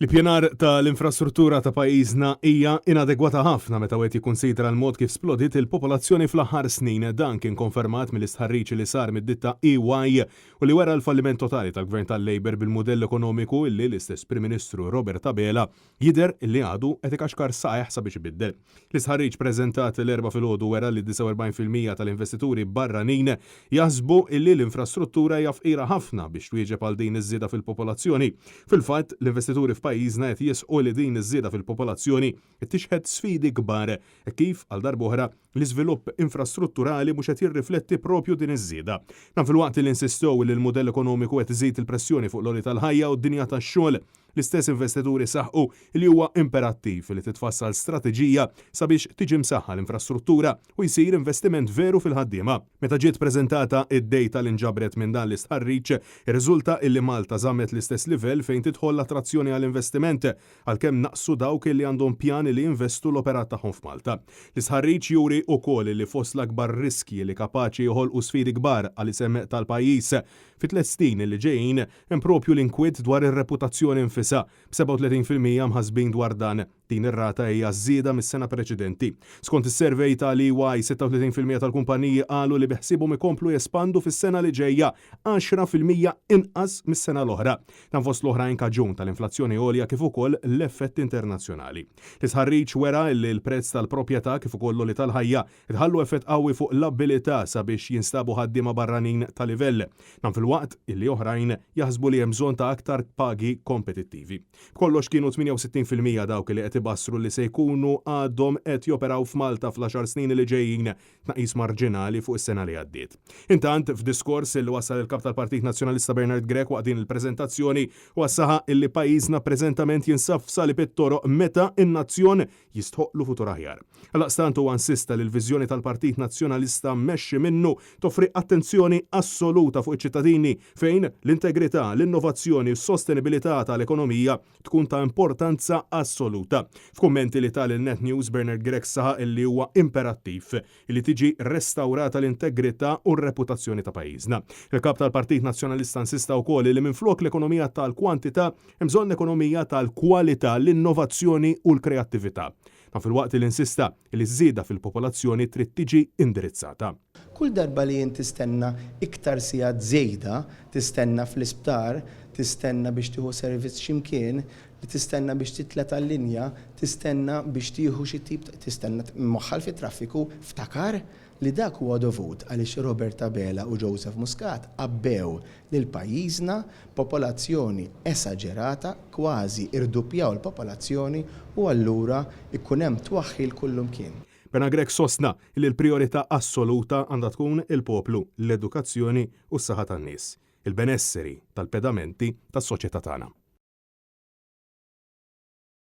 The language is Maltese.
L-ippjanar ta' l-infrastruttura ta' pajjiżna hija inadegwata ħafna meta wieħed jikkunsidra l-mod kif splodiet il-popolazzjoni fl-aħħar snin. Dan kien konfermat mill-istħarriġ li sar mid-ditta EY u li wera l-falliment totali tal-Gvern tal-Labour bil-mudell ekonomiku illi l-istess Prim Ministru Robert Abela jidher illi għadu qed ikaxkar saqajh sabiex ibiddel. L-istħarriġ preżentat l-Erbgħa filgħodu wera li 49% tal-investituri barranin jaħsbu illi l-infrastruttura hija fqira ħafna biex twieġeb għal din iż-żieda fil-popolazzjoni. Fil-fatt, l-investituri f'pajjiżna qed jisħqu li din iż-żieda fil-popolazzjoni qed tixħet sfidi kbar hekk kif, għal darb'oħra, l-iżvilupp infrastrutturali mhux qed jirrifletti proprju din iż-żieda. Dan filwaqt li insistew li l-mudell ekonomiku qed iżid il-pressjoni fuq l-għoli tal-ħajja u d-dinja tax-xogħol. L-istess investituri saħqu li huwa imperattiv li titfassal strateġija sabiex tiġi msaħħa l-infrastruttura u jsir investiment veru fil-ħaddiema. Meta ġiet preżentata id-dejta li nġabret minn dan l-istħarriġ, irriżulta illi Malta żammet l-istess livell fejn tidħol l-attrazzjoni għall-investiment, għalkemm naqsu dawk li għandhom pjan li jinvestu l-operat tagħhom f'Malta. L-istħarriġ juri ukoll li fost l-akbar riskji li kapaċi joħolqu sfidi kbar għal isem tal-pajjiż fit-tlett snin li ġejjin hemm propju l-inkwiet dwar ir-reputazzjoni nfisha, b'37% mħassbin dwar dan. Din ir-rata hija żieda mis-sena preċedenti. Skont is-survey tal-EY, 36% tal-kumpaniji qalu li beħsiebhom ikomplu jespandu fis-sena li ġejja, 10% inqas mis-sena l-oħra. Dan fost l-oħrajn kaġun tal-inflazzjoni għolja kif ukoll l-effett internazzjonali. L-istħarriġ wera li l-prezz tal-proprjetà kif ukoll l-għoli tal-ħajja Iħallu effett qawwi fuq l-abilità sabiex jinstabu ħaddiema barranin ta' livell. Dan filwaqt illi oħrajn jaħsbu li hemm bżonn ta' aktar pagi kompetittivi. B'kollox kienu 68% dawk li qed ibassru li se jkunu għadhom qed joperaw f'Malta fl-għaxar snin li ġejjin, tnaqqis marġinali fuq is-sena li għaddiet. Intant, f'diskors li wassal il-Kap tal-Partit Nazzjonalista Bernard Grech waqt din il-preżentazzjoni, huwa saħaq illi pajjiżna preżentament jinsab f'salib it-toroq meta n-nazzjon jistħoqqlu futur aħjar. Għaldaqstant huwa insista li l-viżjoni tal-Partit Nazzjonalista mmexxi minnu toffri attenzjoni assoluta fuq iċ-ċittadini fejn l-integrità, l-innovazzjoni u s-sostenibilità tal-ekonomija tkun ta' importanza assoluta. F'kummenti li ta lil Net News Bernard Grech saħaq illi huwa imperattiv li tiġi restawrata l-integrità u r-reputazzjoni ta' pajjiżna. Il-Kap tal-Partit Nazzjonalista insista wkoll li minflok l-ekonomija tal-kwantità, hemm bżonn ekonomija tal-kwalità, l-innovazzjoni u l-kreattività. Dan filwaqt li insista li ż-żieda fil-popolazzjoni trid tiġi indirizzata. Kull darba li int tistenna iktar sigħat żejda, tistenna fl-isptar, tistenna biex tieħu servizz xi mkien, li tistenna biex titla' tal-linja, tistenna biex tieħu xi tip ta', tistenna mwaħħal fit-traffiku, ftakar li dak huwa dovut għaliex Robert Abela u Joseph Muscat għabbew lil pajjiżna b'popolazzjoni esaġerata, kważi irduppjaw l-popolazzjoni u allura jkun hemm twaħħil kullumkien. Bernard Grech sostna li l-prijorità assoluta għandha tkun il-poplu, l-edukazzjoni u s-saħħa tan-nies, il-benesseri tal-pedamenti tas-soċjetà tagħna.